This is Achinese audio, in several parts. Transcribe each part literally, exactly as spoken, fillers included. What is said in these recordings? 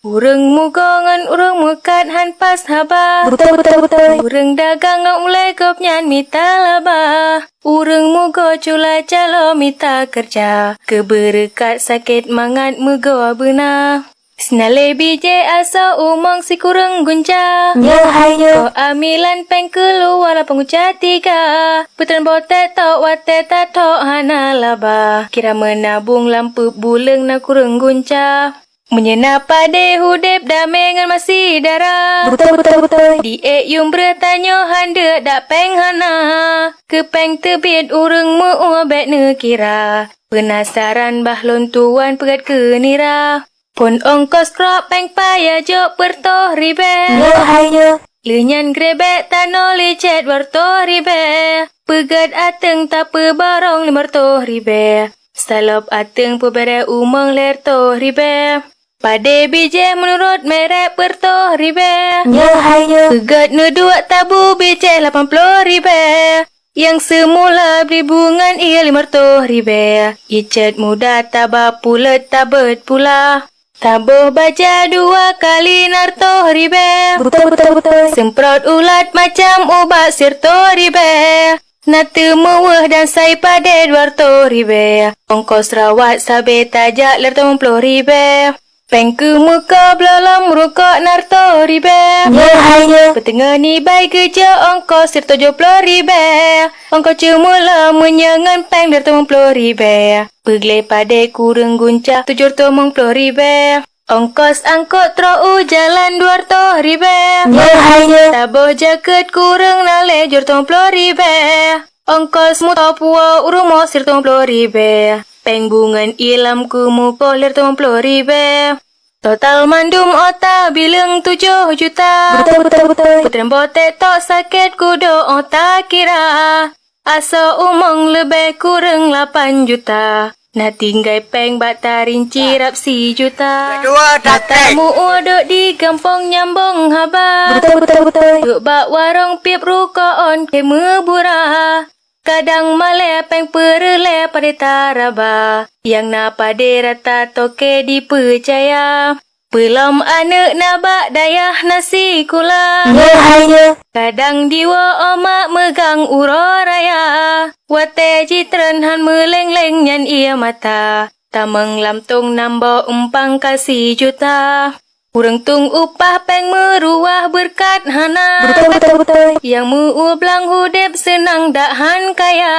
Ureuëng mugo ngon ureuëng meukat han pas haba. Beutôi, beutôi, beutôi. Ureuëng dagang ngon ulée gobnyan mita laba. Ureuëng mugo cula calo mita keureuja. Keubeureukat sakét mangat meugoe beuna. Seunalée bijéh asoe umong sikureueng gunca. Nyoe hai nyoe. Koh amilan péng keuluwa lam peunguca tiga. Peutreun boték tok watée tathok hana laba. Kira meunabong lam peuet buleueng na kureueng gunca. Meunyoe na padé udeb damé ngon masyedara. Beutôi, beutôi, beutôi. Di ék yuem breueh tanyoe han deuk dak péng hana. Keu péng teubiet ureuëng meu-ue bék neukira. Peunasaran bah lôn tuwan peugét keu nira. Phon ongkos trok péng paya jok peureutôh ribée. Nyoe hai nyoe. Lheueh nyan grebek tanoh licét dua reutôh ribée. Peugét ateueng tapeubarong limong reutôh ribée. Salop ateueng peubeuréh umong lhée reutôh ribée. Padé bijéh meunurot merek peureutôh ribée. Nyoe hai nyoe. Peugét neuduek tabu bijéh lapan ploh ribée. Nyang seumula bri bu ngon ie limong reutôh ribée. Icét muda taba pulét tabeuet pula. Taboh baja dua kali na reutôh ribée. Beutôi, beutôi, beutôi. Seumprot ulat macam ubat sireutôh ribée. Na teumeuweuh dan sai padé dua reutôh ribée. Ongkos rawat sabe tajak lhée reutôh limong ploh ribée. Péng keu meukoh bloe lom rukok na reutôh ribée. Nyoe hai nyoe. Peuteungoh nibai geujok ongkos sireutôh tujoh ploh ribée. Ongkos ceumeulo meunyoe ngon péng lhée reutôh limong ploh ribée. Peugleh padé kureueng gunca tujoh reutôh limong ploh ribée. Ongkos angkot trok u jalan dua reutôh ribée. Nyoe hai nyoe. Taboh jakeuet kureueng na lhée tujoh reutôh limong ploh ribée. Ongkos muto puwoe u rumoh sireutôh limong ploh ribée. Péng bu ngon ie lam keu meukoh lhée reutôh limong ploh ribée. Total mandum ota bileueng tujoh juta. Beutôi, beutôi, beutôi. Peutreun boték tok sakét kudok ota kira. Asoe umong leubeh kureueng lapan juta. Na tinggai péng bak tarinci rab sijuta. Keudua, na tatek. Tamu udok di gampông nyambong haba. Beutôi, beutôi, beutôi. Duek bak warong piep rukok ôn keu meubura. Kadang malée péng peureulée padé taraba. Nyang na padé rata toke dipeucaya. Peulom aneuëk na bak dayah na sikula. Nyoe hai nyoe. Kadang diwoe oma meugang uroe raya. Watée jitreun han meuléng-léng nyan ie mata. Tamong lam tông nambok umpang ka sijuta. Ureuëng tueng upah péng meuruwah beureukat hana. Beutôi, beutôi, beutôi. Nyang meu-ue blang udeb seunang dak han kaya.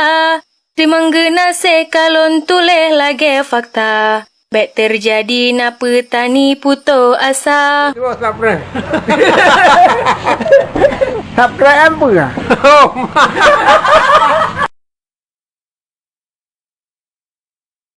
Teurimong geunaséh ka lôn tuléh lagée fakta. Bék teujadi na peutani putôh asa. Subscribe. Subscribe peue?